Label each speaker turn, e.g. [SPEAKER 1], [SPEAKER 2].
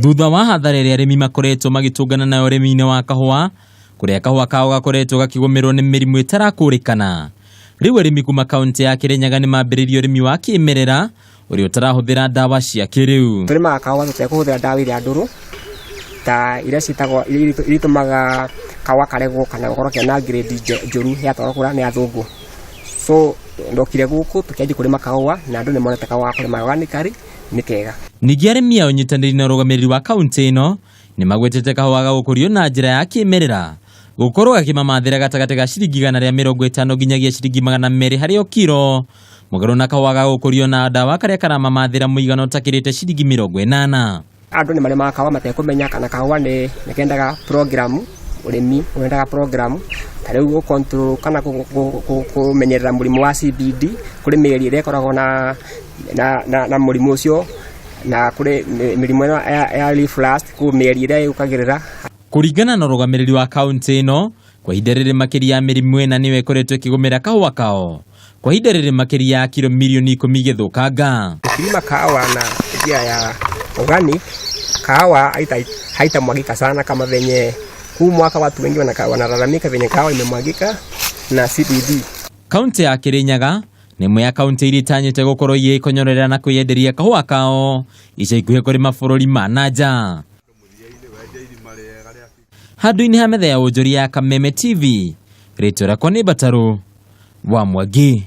[SPEAKER 1] Thutha wa hathara ĩrĩa arĩmi makoretwo magĩtũngana nayo ũrĩmi-inĩ wa kahũa, kũrĩa kahũa kao gakoretwo gakĩgũmĩrwo nĩ mĩrimũ ĩtarakũrĩkana, rĩu arĩmi kuma kaũntĩ ya Kĩrĩnyaga nĩ mambĩrĩirie ũrĩmi wa kĩmerera ũrĩa ũtarahũthĩra ndawa cia kĩrĩu.
[SPEAKER 2] Tũrĩmaga kahũa tũtekũhũthĩra ndawa iria ndũrũ ta iria ciĩtagwo iria itũmaga kahũa karegwo kana gakorwo kena grade njũru yatwarwo kũrĩa nĩ athũngũ. So ndokire gũkũ tũkĩanjia kũrĩma kahũa na andũ nĩ monete kahũa ga kũrĩma organically nĩ kega.
[SPEAKER 1] Ningĩ arĩmi a ũnyitanĩri na ũrũgamĩrĩri wa kaũntĩ ĩno nĩ magwetete kahũa ga gũkũrio na njĩra ya kĩmerera gũkorwo gakĩmamathĩra gatagatĩ ga ciringi 150 nginyagia ciringi 200 harĩ o kiro, mũgarũ na kahũa ga gũkũrio na ndawa karĩa karamamathĩra mũigana ũtakĩrĩte ciringi 80.
[SPEAKER 2] Andũ nĩ marĩmaga kahũa matekũmenya kana kahũa nĩ kendaga program, ũrĩmi wendaga program, ta rĩu gũ control kana kũmenyerera mũrimũ wa CBD, kũrĩ mĩeri ĩrĩa ĩkoragwo na mũrimũ ũcio, na kũrĩ mĩrimũ ĩno ya leaf rust, kwĩ mĩeri ĩrĩa yũkagĩrĩra.
[SPEAKER 1] Kũringana na ũrũgamĩrĩri wa kaũntĩ ĩno, kwa ihinda rĩrĩ makĩria ya mĩrimũ ĩna nĩyo ĩkoretwo ĩkĩgũmĩra kahũa kao, kwa ihinda rĩrĩ makĩria ya kiro mirioni 10 igĩthũkanga.
[SPEAKER 2] Ukilima kahawa na njia ya organic, kahawa haitamwagika sana kama venye huu mwaka watu wengi wanalalamika venye kahawa imemwagika na CBD.
[SPEAKER 1] Kaũntĩ ya Kĩrĩnyaga nĩ ĩmwe ya kaũntĩ iria itanyĩte gũkorwo igĩkonyorera na kwĩyenderia kahũa kao ica ikuhĩ kũrĩ mabũrũri ma na nja. Handũ-inĩ ha metha ya wonjoria ya Kameme TV, rĩtwa rĩakwa nĩ Mbatarũ wa Mwangi.